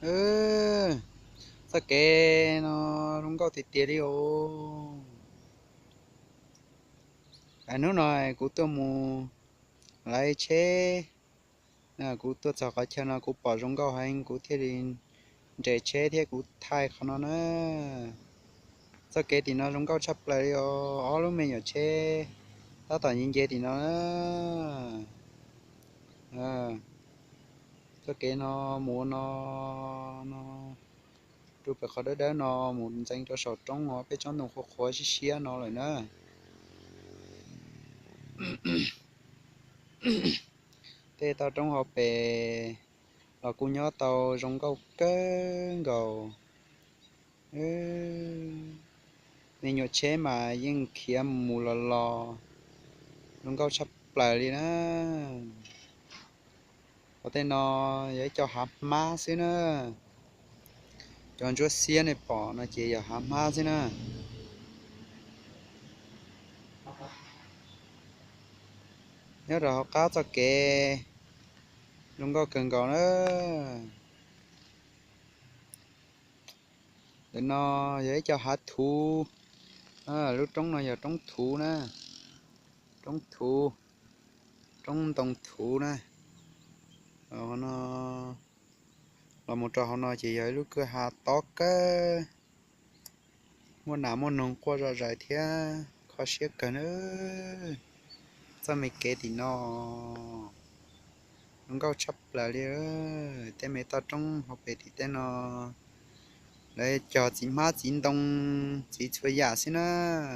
Txoj kev no zoo nkauj tiag tiag li os. Hnub no kuv tuaj mus lawv tsheb, kuv tuaj txog qhov chaw no kuv pom zoo nkauj heev kuv thiaj li nres tsheb thiab kuv thaij qhov no na. Txoj kev tim no zoo nkauj tshaj plaws li os, ob lub me nyuam tsheb tab tom nce nce tim no na. Txoj kev no mus no, no rau pem qhov dawb dawb no mus ntxeev rau saum roob os, peb tsob ntoo qhuav qhuav siab siab no lawm na. Tej toj roob hauv pes los kuj nyob tau zoo nkauj kawg nkaus. Me nyuam tsheb mas yeej khiav mus los los zoo nkauj tshaj plaws li na. Qhov tej no yog ib co hav hmab xwb na. Cov ntsuab xiab nej pom no ces yog hav hmab xwb na. Nyob rau hauv qab txoj kev zoo nkauj kawg nkaus na. Ntawm no yog ib co hav thuv, lub roob no yog roob thuv na, roob thuv, roob ntoo thuv na. No los mus rau hauv no ces yog ib lub kwj ha tob kawg, muaj nas muaj noog quaj zom zaws thiab kho siab kawg na. Txoj me kev tim no zoo nkauj tshaj plaws li. Tej me toj roob hauv pes tim tej no lawv cog txiv hmab txiv ntoo, txiv txhua yam xwb na.